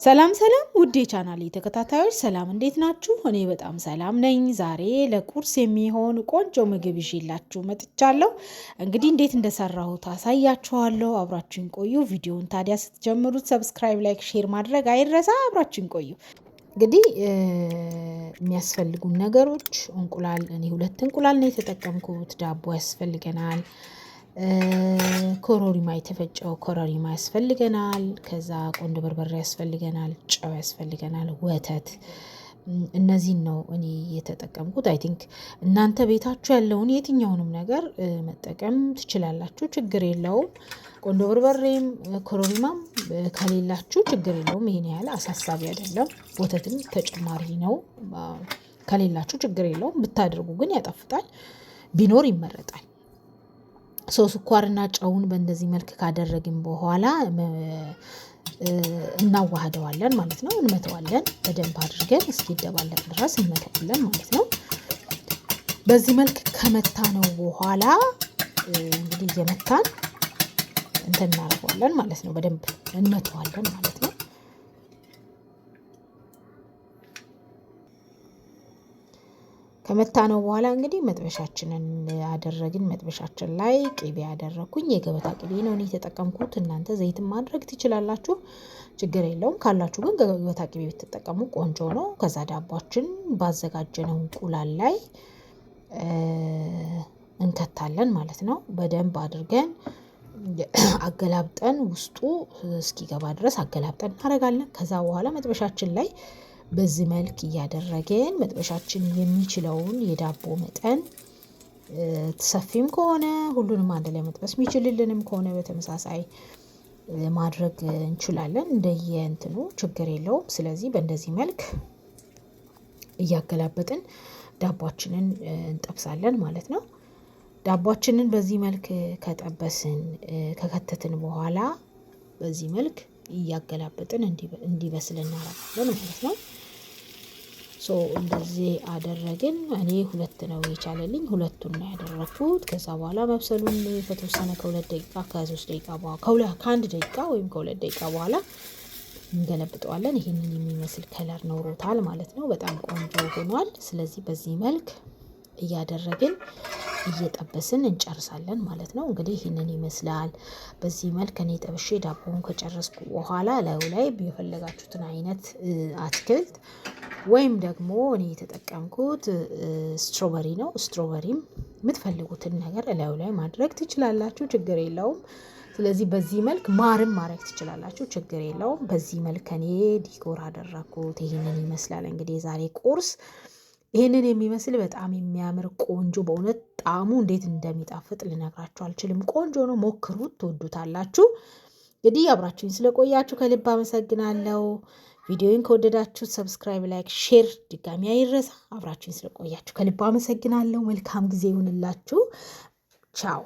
ሰላም ሰላም ውድ የቻናሌ ተከታታዮች ሰላም፣ እንዴት ናችሁ? እኔ በጣም ሰላም ነኝ። ዛሬ ለቁርስ የሚሆን ቆንጆ ምግብ ይዤላችሁ መጥቻለሁ። እንግዲህ እንዴት እንደሰራሁት አሳያችኋለሁ። አብራችሁን ቆዩ። ቪዲዮውን ታዲያ ስትጀምሩት subscribe፣ like፣ share ማድረግ አይረሳ። አብራችሁን ቆዩ። እንግዲህ የሚያስፈልጉን ነገሮች እንቁላል፣ እኔ ሁለት እንቁላል ነው የተጠቀምኩት። ዳቦ ያስፈልገናል። ኮሮሪማ፣ የተፈጨው ኮሮሪማ ያስፈልገናል። ከዛ ቆንዶ በርበሬ ያስፈልገናል፣ ጨው ያስፈልገናል፣ ወተት። እነዚህን ነው እኔ የተጠቀምኩት። I think እናንተ ቤታችሁ ያለውን የትኛውንም ነገር መጠቀም ትችላላችሁ፣ ችግር የለውም። ቆንዶ በርበሬም ኮሮሪማም ከሌላችሁ ችግር የለውም። ይሄን ያህል አሳሳቢ አይደለም። ወተትም ተጨማሪ ነው። ከሌላችሁ ችግር የለውም። ብታደርጉ ግን ያጣፍጣል፣ ቢኖር ይመረጣል። So ስኳርና ጨውን በእንደዚህ መልክ ካደረግን በኋላ እናዋህደዋለን ማለት ነው። እንመተዋለን፣ በደንብ አድርገን እስኪደባለቅ ድረስ እንመተዋለን ማለት ነው። በዚህ መልክ ከመታነው በኋላ እንግዲህ እየመታን እንትን እናደርገዋለን ማለት ነው። በደንብ እንመተዋለን ማለት ነው። ከመታነው በኋላ እንግዲህ መጥበሻችንን አደረግን። መጥበሻችን ላይ ቅቤ አደረግኩኝ። የገበታ ቅቤ ነው እኔ የተጠቀምኩት። እናንተ ዘይትም ማድረግ ትችላላችሁ፣ ችግር የለውም። ካላችሁ ግን ገበታ ቅቤ ብትጠቀሙ ቆንጆ ነው። ከዛ ዳቧችን ባዘጋጀነው እንቁላል ላይ እንከታለን ማለት ነው። በደንብ አድርገን አገላብጠን ውስጡ እስኪገባ ድረስ አገላብጠን እናደርጋለን። ከዛ በኋላ መጥበሻችን ላይ በዚህ መልክ እያደረግን መጥበሻችን የሚችለውን የዳቦ መጠን፣ ሰፊም ከሆነ ሁሉንም አንድ ላይ መጥበስ የሚችልልንም ከሆነ በተመሳሳይ ማድረግ እንችላለን። እንደየእንትኑ ችግር የለውም። ስለዚህ በእንደዚህ መልክ እያገላበጥን ዳቧችንን እንጠብሳለን ማለት ነው። ዳቧችንን በዚህ መልክ ከጠበስን፣ ከከተትን በኋላ በዚህ መልክ እያገላበጥን እንዲበስል እናደርጋለን ማለት ነው። So እንደዚህ አደረግን። እኔ ሁለት ነው የቻለልኝ፣ ሁለቱን ነው ያደረኩት። ከዛ በኋላ መብሰሉን ከተወሰነ ከ2 ደቂቃ፣ ከ3 ደቂቃ በኋላ፣ ከ1 ደቂቃ ወይም ከ2 ደቂቃ በኋላ እንገለብጠዋለን። ይህንን የሚመስል color ኖሮታል ማለት ነው። በጣም ቆንጆ ሆኗል። ስለዚህ በዚህ መልክ እያደረግን እየጠበስን እንጨርሳለን ማለት ነው። እንግዲህ ይህንን ይመስላል። በዚህ መልክ እኔ ጠብሼ ዳቦውን ከጨረስኩ በኋላ ላዩ ላይ የፈለጋችሁትን አይነት አትክልት ወይም ደግሞ እኔ የተጠቀምኩት strawberry ነው። Strawberry ም የምትፈልጉትን ነገር እላዩ ላይ ማድረግ ትችላላችሁ፣ ችግር የለውም። ስለዚህ በዚህ መልክ ማርም ማድረግ ትችላላችሁ፣ ችግር የለውም። በዚህ መልክ እኔ decor አደረኩት። ይህንን ይመስላል እንግዲህ የዛሬ ቁርስ። ይህንን የሚመስል በጣም የሚያምር ቆንጆ፣ በእውነት ጣዕሙ እንዴት እንደሚጣፍጥ ልነግራችሁ አልችልም። ቆንጆ ነው፣ ሞክሩት፣ ትወዱታላችሁ። እንግዲህ አብራችሁኝ ስለቆያችሁ ከልብ አመሰግናለሁ። ቪዲዮውን ከወደዳችሁት subscribe፣ like፣ share ድጋሚ አይረሳ። አብራችሁኝ ስለቆያችሁ ከልብ አመሰግናለሁ። መልካም ጊዜ ይሁንላችሁ። ቻው።